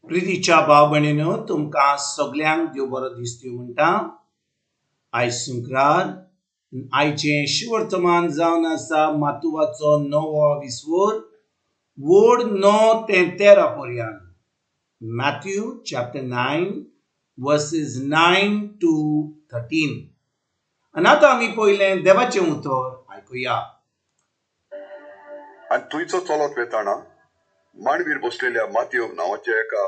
प्रितीच्या भाव भयणीनो, तुमकां सगल्यांक देव बरो दीस दिवं म्हणटा. आयज शुक्रार, आयचें शिवर्तमान जावन आसा मातुवाचो णवो विस्वोर वोड 9 ते 13 पर्यंत. Matthew chapter 9 verses 9 to 13. आनी आतां आमी पयलें देवाचें उतर आयकुया. आनी थंयचो चलत वेताना मांडवीर बसलेल्या मातयो नांवाच्या एका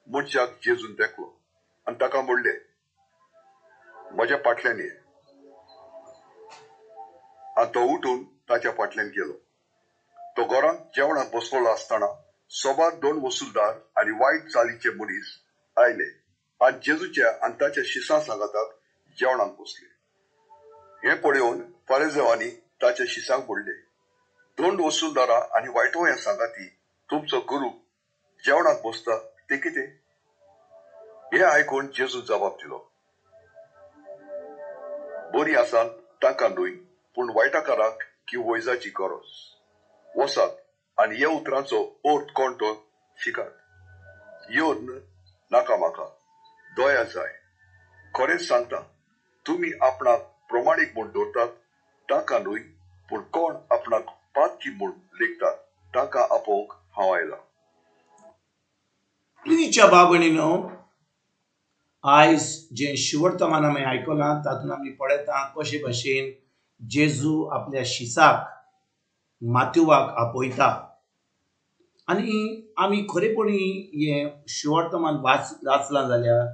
मनशाक जेजून देखलो आनी ताका म्हणलें, म्हज्या फाटल्यान ये. आनी तो उठून ताच्या फाटल्यान गेलो. तो घरांत जेवणाक बसलेलो आसतना सोबार दोन वसुलदार आनी वायट चालीचे मनीस आयले आनी जेजूच्या आनी ताच्या शिसां सांगाताक जेवणाक बसले. हें पळोवन फारिजेवांनी ताच्या शिसांक म्हणलें, दोन वसुलदारां आनी वायटवया सांगाती तुमचो गुरू जेवणाक बसता तें कितें? हें आयकून जेजू जबाब दिलो, बरी आसात तांकां न्हय, पूण वायटाकाराक की वैजाची गरज. वसात आनी ह्या उतरांचो अर्थ कोण तो शिकात. येवन नाका म्हाका दया जाय. खरेंच सांगता, तुमी आपणाक प्रमाणीक म्हूण दवरतात तांकां न्हय, पूण कोण आपणाक पातकी म्हूण लेखतात तांकां आपोवंक हांव आयलां. प्रितीच्या भाव भयणीनो, आयज जें शिवर्तमान आमी आयकलां तातूंत आमी पळयता कशे भशेन जेजू आपल्या शिसाक मातुवाक आपयता. आनी आमी खरेपणी हें शिवर्तमान वाचलां जाल्यार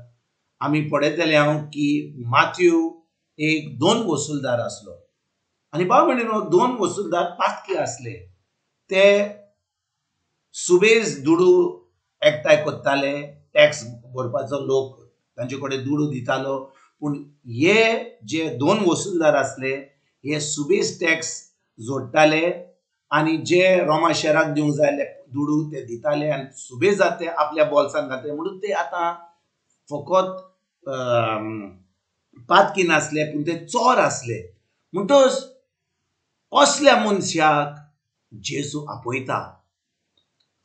आमी पळयतले हांव की माथ्यू एक दोन वसुलदार आसलो. आनी भाव भयणीनो, दोन वसुलदार पातकी आसले. ते सुबेज दुडू एकठांय करताले, टॅक्स भरपाचो लोक तांचे कडेन दुडू दितालो. पूण हे जे दोन वसुलदार आसले हे सुबेज टॅक्स जोडटाले आनी जे रोमा शहराक दिवंक जाय आसले दुडू ते दिताले आनी सुबेज ते आपल्या बोल्सांत घातले. म्हणून ते आतां फकत पातकी नासले, पूण ते चोर आसले. म्हणटच असल्या मनशाक जेजू आपयता.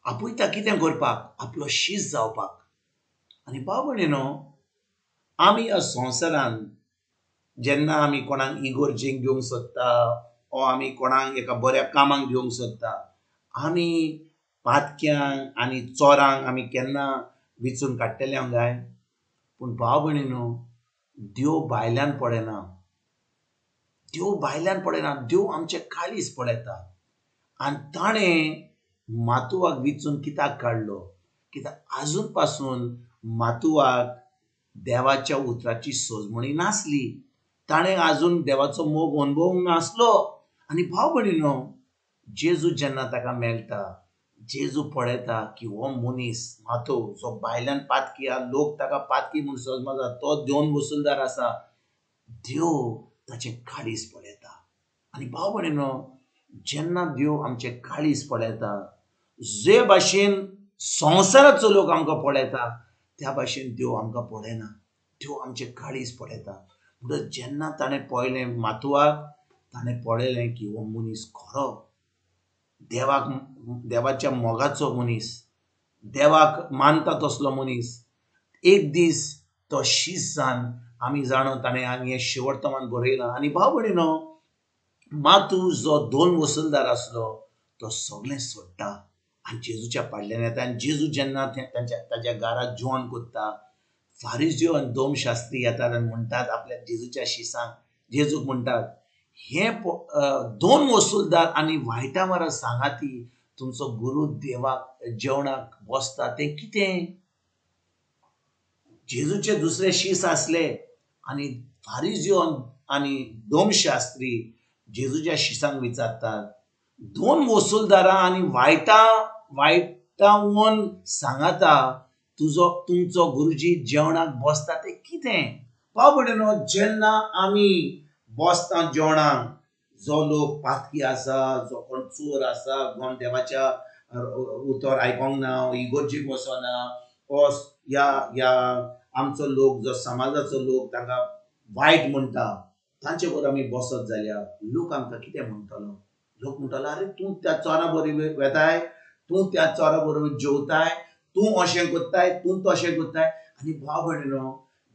आपयता कितें करपाक? आपलो शीस जावपाक. आनी भाव भयणीनो, आमी ह्या संवसारांत जेन्ना आमी कोणाक इगोर्जेक घेवंक सोदता ओ आमी कोणाक एका बऱ्या कामाक घेवंक सोदता, आमी पातक्यांक आनी चोरांक आमी केन्ना विचून काडटले हांव काय? पूण भाव भयणीनो, देव भायल्यान पळयना, देव भायल्यान पळयना, देव आमचें काळीज पळयता. आनी ताणें मातुवाक विचून कित्याक काडलो? कित्याक आजून पासून मातुवाक देवाच्या उतराची सोजमणी नासली, ताणें आजून देवाचो मोग अणभवूंक नासलो. आनी भाव भयणीनो, जेजू जेन्ना ताका मेळटा, जेजू पळयता की हो मनीस मातो जो भायल्यान पातकी आहा, लोक ताका पातकी म्हूण समजता, तो दोन वसुलदार आसा, देव ताचें काळीज पळयता. आनी भाव भयणीनो, जेन्ना देव आमचें काळीज पळयता, जे भाशेन संवसाराचो लोक आमकां पळयता त्या भाशेन देव आमकां पळयना, देव आमचें काळीज पळयता. म्हणटच जेन्ना ताणें पळयलें मातुवाक, ताणें पळयलें की हो मनीस खरो देवाक, देवाच्या मोगाचो मनीस, देवाक मानता तसलो मनीस. एक दीस तो शीस जावन आमी जाणो ताणें आनी हें शिवर्तमान बरयलां. आनी भाव भयणीनो, मातू जो दोन वसुलदार आसलो तो सगळें सोडटा आनी जेजूच्या फाटल्यान येता. आनी जेजू जेन्ना तांच्या ताच्या घराक जेवण करता, फारिज्यो आनी दोमशास्त्री येतात आनी म्हणटात आपल्या जेजूच्या शिसांक, जेजूक म्हणटात, हे दोन वसुलदार आनी वायटा मारा सांगाती तुमचो गुरू देवाक जेवणाक बसता तें कितें? जेजूचे दुसरे शीस आसले आनी फारिज्यो आनी दोमशास्त्री जेजूच्या शिसांक विचारतात, दोन वसुलदारां आनी वायटावन सांगाता तुजो तुमचो गुरुजी जेवणाक बसता तें कितें? भाव भयणीनो, जेन्ना आमी बसता जेवणाक, जो लोक पातकी आसा, जो कोण चोर आसा, कोण देवाच्या उतर आयकोंक ना, इगोर्जेक वचना, ओ ह्या ह्या आमचो लोक जो समाजाचो लोक तांकां वायट म्हणटा, तांचे बरोबर आमी बसत जाल्यार लोक आमकां कितें म्हणटलो? लोक म्हणटलो, आरे तूं त्या चोरा बरोबर वेताय, तूं त्या चोरा बरोबर जेवताय, तूं अशें करताय, तूं तशें करताय. आनी भाव भयणीनो,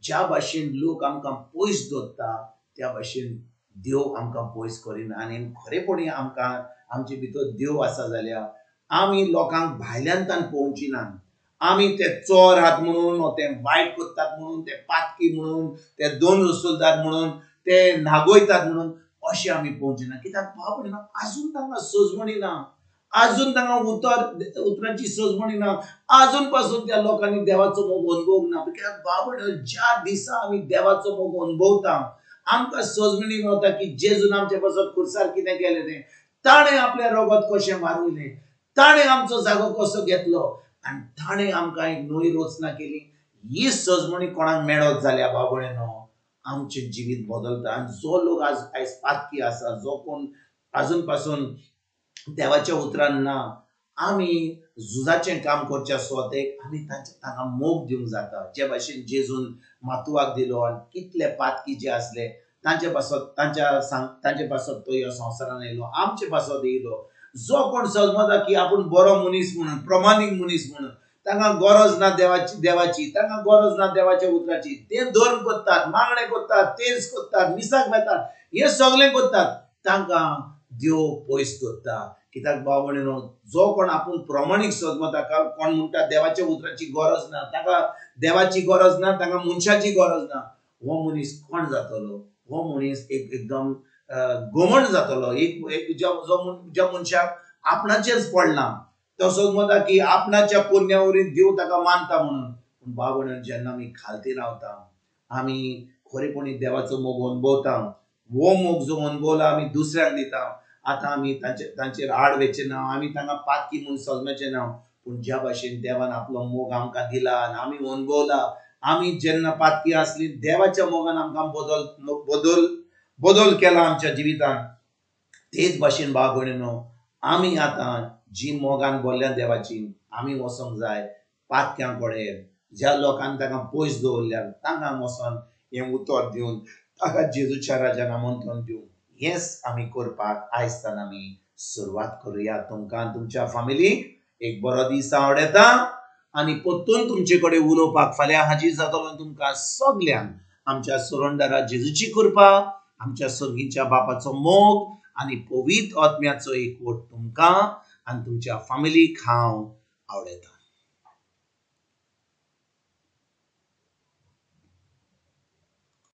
ज्या भाशेन लोक आमकां पयस दवरता त्या भाशेन देव आमकां पयस करिना. आनी खरेपणी आमकां आमचे भितर देव आसा जाल्यार आमी लोकांक भायल्यान तान पळोवची ना. आमी ते चोर आहात म्हणून, ते वायट करतात म्हणून, ते पातकी म्हणून, ते दोन वसुलदार म्हणून, ते नागोयतात म्हणून अशें आमी पळोवचे ना. कित्याक भाव भयणीनो, आजून तांकां सजमणी ना, आजून तांकां उतरांची सजमणी ना, आजून पासून त्या लोकांनी देवाचो मोग अनुभवूंक ना. कित्याक भाव भयणीनो, ज्या दिसा आमी देवाचो मोग अनुभवता आमकां सजमणी मेवता की जेजून आमचे पासत खुर्सार कितें केलें तें, ताणें आपलें रगत कशें मारयलें, ताणें आमचो जागो कसो घेतलो आनी ताणें आमकां एक नवी रचना केली. ही सजमणी कोणाक मेळत जाल्यार भाव भयणीनो आमचें जिवीत बदलता. आनी जो लोक आज आयज पातकी आसा, जो कोण आजून पासून देवाच्या उतरान ना, आमी झुजाचें काम करच्या सुवातेक आमी तांकां मोग दिवंक जाता. जे भाशेन जेजून मातुवाक दिलो आनी कितले पातकी जे आसले तांचे पासत तांचे पासत तो ह्या संवसारान येयलो, आमचे पासत येयलो. जो कोण समजता की आपूण बरो मनीस म्हणून, प्रमाणीक मनीस म्हणून, तांकां गरज ना देवाची, तांकां गरज ना देवाच्या उतराची, ते धर्म करतात, मागणें करतात, तेज करतात, मिसाक वेतात, हें सगळें करतात, तांकां देव पयस दवरता. कित्याक भाव भयणीनो, जो कोण आपूण प्रमाणीक समजता, कोण म्हणटा देवाच्या उतराची गरज ना, ताका देवाची गरज ना, तांकां मनशाची गरज ना, हो मनीस कोण जातलो? हो मनीस एक एकदम गोमण जातलो. एक ज्या मनशाक आपणाचेच पडलां तो समजता की आपणाच्या पुण्या वरवीं देव ताका मानता म्हणून. पूण भाव भयणीनो, जेन्ना आमी खालती रावता, आमी खरेपणी देवाचो मोग अनुभवता, हो मोग जो अनुभवला आमी दुसऱ्यांक दिता. आतां आमी तांचेर आड वेचें ना, आमी तांकां पातकी म्हूण समजचें ना. पूण ज्या भाशेन देवान आपलो मोग आमकां दिला आनी आमी अनुभवला, आमी जेन्ना पातकी आसली देवाच्या मोगान आमकां बदल बदल बदल केला आमच्या जिवितान, तेच भाशेन भाव भयणीनो आमी आतां जी मोगान भरल्या देवाची, आमी वचोंक जाय पातक्यां कडेन, ज्या लोकांनी तांकां पयस दवरल्या तांकां वचोन हें उतर दिवन ताका जेजूच्या राजान आमंत्रण दिवन हेंच आमी करपाक आयजतान आमी सुरवात करुया. तुमकां तुमच्या फामिलीक एक बरो दीस आवडटा आनी परतून तुमचे कडेन उलोवपाक फाल्यां हाजीर जातलो. तुमकां सगल्यांक आमच्या सुरंदरा जेजूची कृपा, आमच्या सर्गीच्या बापाचो मोग आनी पवित्र आत्म्याचो एकवट तुमकां आनी तुमच्या फामिलीक हांव आवडटा.